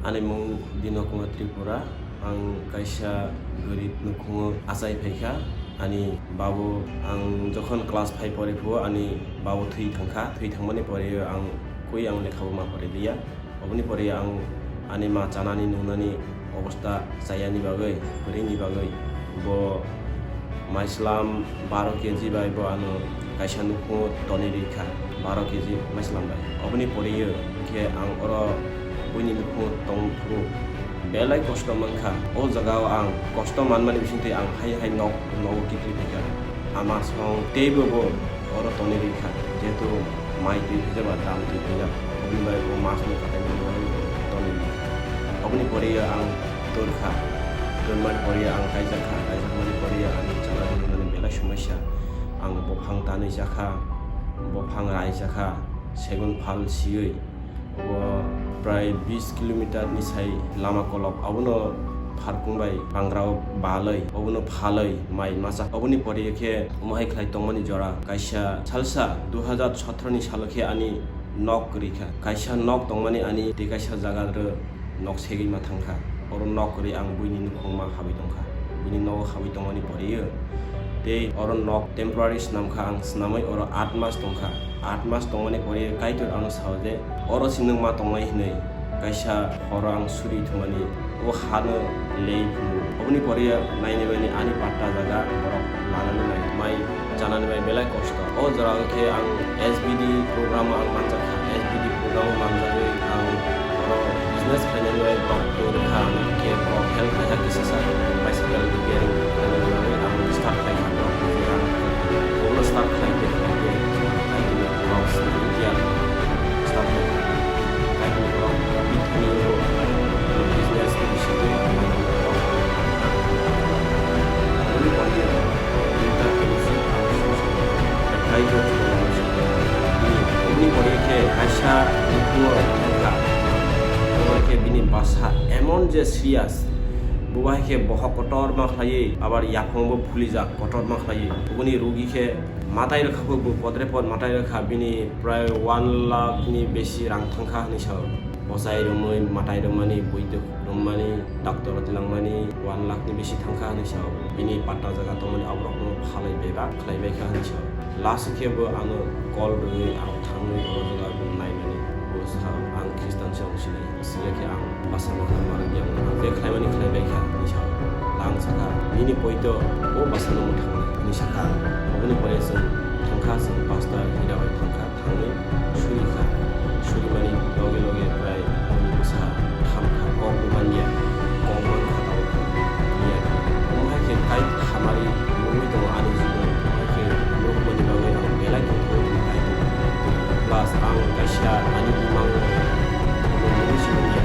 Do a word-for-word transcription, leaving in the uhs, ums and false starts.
Ani mung Dino Kumar Tripura. Ang kaisa gorib nukhungo achai phaikha. Ani babu, ang jokhon class five pori phuo, ani babu thwi thangkha. Thwi thangmani pore ang koi ang lekha bo ma pori liya. Oboni pore ang ani ma chanani nungnani obostha chayani bagwi, kwrwini bagwi bo maislam baro K G bai bo ano kaisa nukhungo tonwi rikha, baro K G maislam bai. Oboni pore khe ang oro buini nukhungo tongphuru belai kosto mankha. O jagao ang kosto manmani bisingtwi ang hai hai nok, nogo kiphilwi phaikha. Ama song teibo bo oro tonwi rikha, jehetu mai twi phaijak ba dam twi phaijak, oboni bai bo masno katai manwi tonwi rikha. Oboni pore ang torkha, tormani pore ang kaijakha, kaijakmani pore ani chana nungnani belai somosya. Ang bophang tanwi jakha, bophang rai jakha, segun phal siwi. Obo prai bis kilometer ni sai lama kolok, abono pharkung bai pangrao balwi, obono phalwi mai masa. Oboni pore khe omo hai khlai tongmani jora kaisa salsa dui hazar sotro ni salo khe ani nok kwrwi kha. Kaisa nok tongmani ani tei kaisa jaga ro nok segwi ma thangkha. Oro nok kwrwi ang buini nukhung ma habwi tongkha. Bini nogo habwi tongmani pore tei oro nok temporary swnamkha, ang swnamwi oro aat mas tongkha. Aat mas tongmani pore Kaitor ano sao je, oro si nwng ma tongnai hinwi. Kaisa horo ang suri thumani, o hano lei phuru. Oboni pore naini baini ani patta jaga borok lanani nai, mai chanani bai belai kosto. O jora o khe ang S B D program o ang manjakha. S B D program o manjagwi ang oro business khlainani bai borok twi rwkha, ang khe borok help khaijak kisa sa bicycle repairing khlainani bagwi ang start khlaikha borok twi rwkha. Obono start khlai khe khlai khe khlai khe borok India start khlaikha. Kaitor borok bithani o business ni bisingtwi ang borok. Aboni pore Kaitor bini, bini pore khe kaisa nukhungo thangkha. Aboni khe bini bwsa emon je serious, bo bahai khe bohok kotorma khlaiwi, abar yaphangbo phulijak kotorma khlaiwi. Oboni rugi khe matai rwkha, bo podre pod matai rwkha, bini prai one lakh ni besi rang thangkha hinwi sao. Bwsai rwmwi matai rwmani, buidwk rwmani, doctor o twlangmani one lakh ni bisi thangkha hinwi sao. Bini patta jaga tongmani aborokno phalwi bebak khlaibaikha hinwi sao. Last khe bo ano call rwwi ang thangwi oro jaga bo nainani. Bo sao, "Ang Khristan se wng sinai. Siyakhe ang bwsa mankha, manwi ang je khlaimani khlaibaikha," hinwi sao. Lang sakha, "Nini poito o bwsano mwthangna," hinwi sakha. Oboni pore chwng thangkha, chwng pastor Hira bai thangkha. Thangwi suri kha. Surimani loge loge prai bwsa tham kha. Kok bo man ya. Kok man kha tamo kha. Iya kha. Omo hai khe kait hamari nugwi tongo ani jibon. Omo hai khe nukmani bagwi ang belai tongthokgwi tong kaitor. Plus ang kaisa ani bimang no nugwi si man ya.